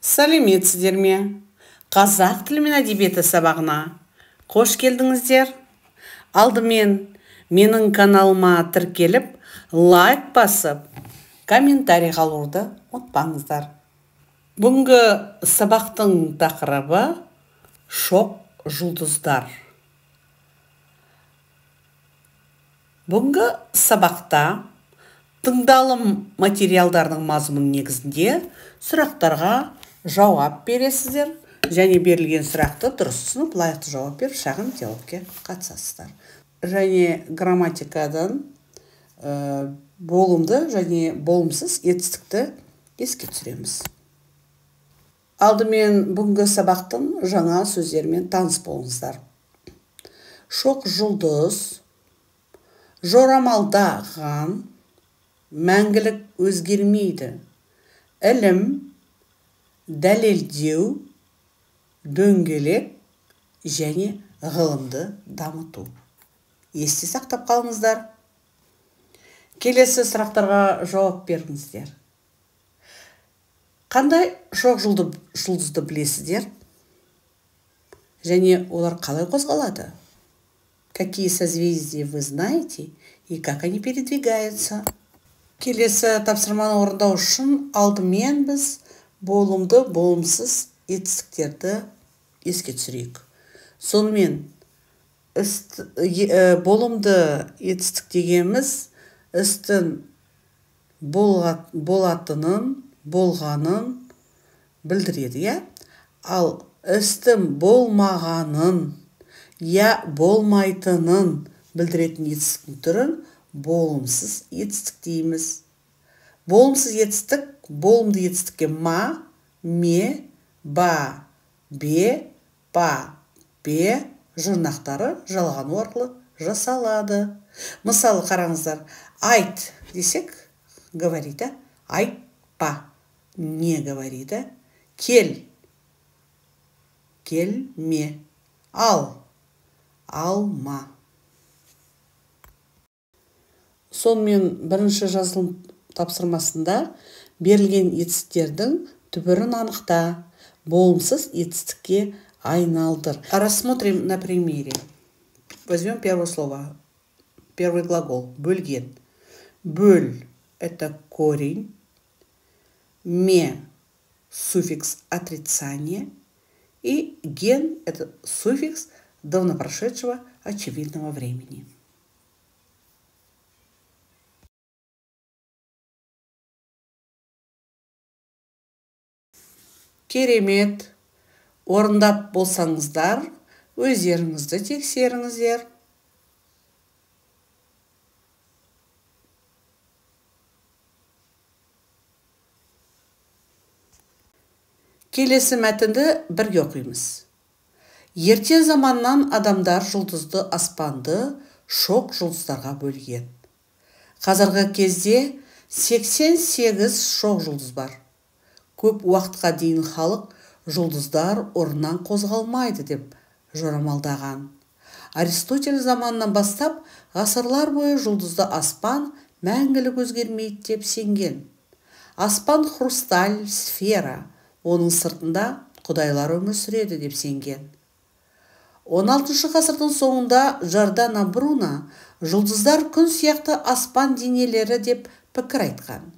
Сәлеметсіздер ме? Қазақ тілі мен әдебиеті сабағына қош келдіңіздер. Алдымен менің каналыма тіркеліп, лайк басып, комментарий қалдыруды ұмытпаңыздар. Бүгінгі сабақтың тақырыбы шоқ жұлдыздар. Бүгінгі сабақта тыңдалым материалдарының мазмұны негізінде сұрақтарға жауап бересіздер және берілген сұрақты дұрыс түсініп, лайықты жауап беріп, шағын диалогке қатысасыздар. Және грамматикадан болымды және болымсыз етістікті еске түсіреміз. Алдымен бүгінгі сабақтың жаңа сөздерімен таныс болыңыздар. Шоқ жұлдыз, жорамалдаған, мәңгілік өзгермейді, ілім, дәлелдеу, дөңгелек және ғылымды дамыту. Есте сақтап қалыңыздар. Келесі сұрақтарға жауап беріңіздер. Қандай шоқ жұлдызды білесіздер? Және олар қалай қозғалады? Какие созвездия вы знаете и как они передвигаются? Келесі тапсырманы орындау үшін алдымен біз болымды, болымсыз етістіктерді еске түсірейік. Сонымен, болымды етістік дегеніміз істің болатынын, болғанын білдіреді, иә? Ал істің болмағанын, я болмайтынын білдіретін етістіктің түрін болымсыз етістік дейміз. Болымсыз етістік болымды етістікке ма, ме, ба, бе, па, пе жұрнақтары жалғану арқылы жасалады. Мысалы, қараңыздар, айт десек, говорит, айтпа, не говорит, кел, келме, ал, алма. Сонымен бірінші жазылым тапсырмасында берілген етістіктердің түбірін анықта, болымсыз етістікке айналдыр. Рассмотрим на примере. Возьмем первое слово, первый глагол, бөлген. Бөл – это корень, ме – суффикс отрицания, и ген – это суффикс давно прошедшего очевидного времени. Керемет! Орындап болсаңыздар, өздеріңізді тексеріңіздер. Келесі мәтінді бірге оқимыз. Ерте заманнан адамдар жұлдызды аспанды шоқ жұлдыздарға бөлген. Қазіргі кезде 88 шоқ жұлдыз бар. Көп уақытқа дейін халық жұлдыздар орнынан қозғалмайды деп жорамалдаған. Аристотель заманынан бастап ғасырлар бойы жұлдызды аспан мәңгілік өзгермейді деп сенген. Аспан хрусталь сфера, оның сыртында құдайлар өмір сүреді деп сенген. 16 ғасырдың соңында Джордано Бруно жұлдыздар күн сияқты аспан денелері деп пікір айтқан.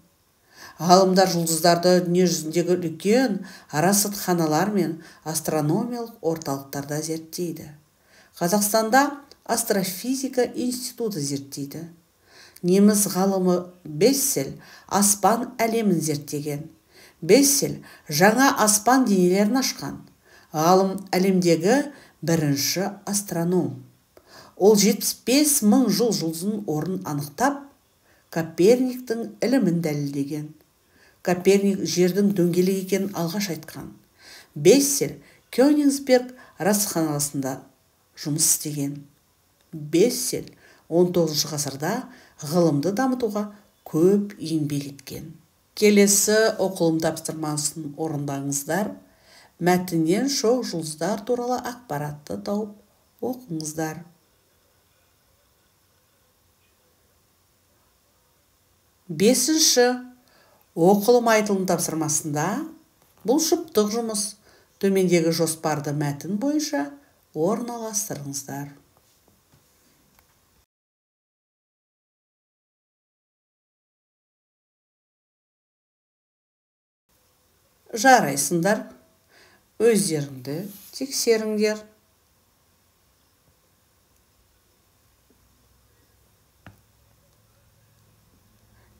Ғалымдар жұлдыздарды дүниежүзіндегі үлкен расатханалар мен астрономиялық орталықтарда зерттейді. Қазақстанда астрофизика институты зерттейді. Неміс ғалымы Бессель аспан әлемін зерттеген. Бессель жаңа аспан денелерін ашқан. Ғалым әлемдегі бірінші астроном. Ол 75 мың жыл жұлдызының орнын анықтап, Коперниктің ілімін дәлелдеген. Коперник жердің дөңгелек екенін алғаш айтқан. Бессель Кёнигсберг расатханасында жұмыс істеген. Бессель 19 ғасырда ғылымды дамытуға көп еңбек еткен. Келесі оқылым тапсырмасын орындаңыздар. Мәтіннен шоқ жұлдыздар туралы ақпаратты тауып оқыңыздар. Бесінші оқылым айтылым тапсырмасында Бұл жұптық жұмыс. Төмендегі жоспарды мәтін бойынша орналастырыңыздар. Жарайсыңдар, өздеріңді тексеріңдер.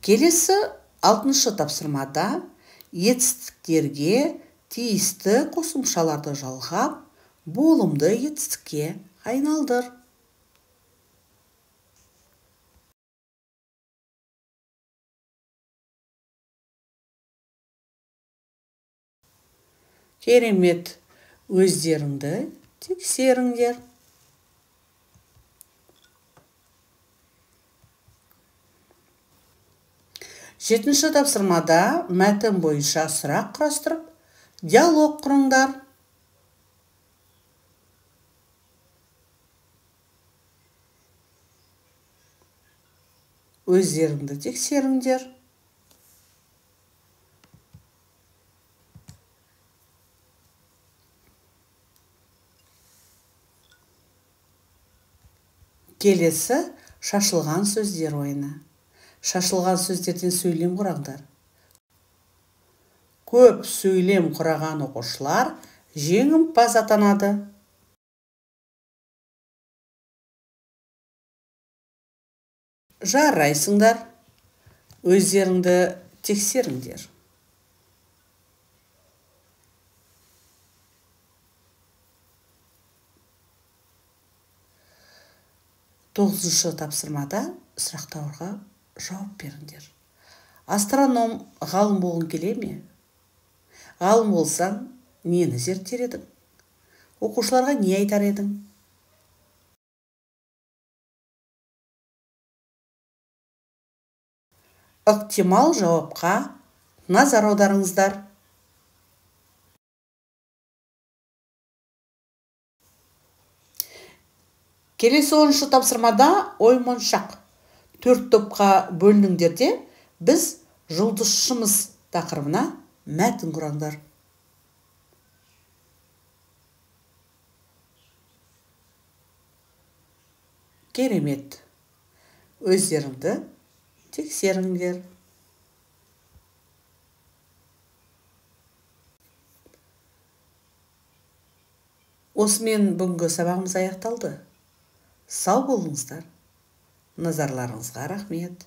Келесі 6-шы тапсырмада етістіктерге тиісті қосымшаларды жалғап, болымды етістікке айналдыр. Керемет, өздеріңді тексеріңдер. Жетінші тапсырмада мәтін бойынша сұрақ құрастырып, диалог құрыңдар. Өздеріңді тексеріңдер. Келесі шашылған сөздер ойыны. Шашылған сөздерден сөйлем құраңдар. Көп сөйлем құраған оқушылар жеңімпаз атанады. Жарайсыңдар, өздеріңді тексеріңдер. Тоғызыншы тапсырмада сұрақтарға жауап беріңдер. Астроном ғалым болғың келе ме? Ғалым болсаң, нені зерттер едің? Оқушыларға не айтар едің? Ықтимал жауапқа назар аударыңыздар. Келесі 10-шы тапсырмада оймоншақ. 4 топқа бөлініңдер де, біз жұлдызшымыз тақырыбына мәтін құраңдар. Керемет. Өздеріңді тексеріңдер. Осымен бүгінгі сабағымыз аяқталды. Сау болыңыздар. Назарларыңызға рахмет.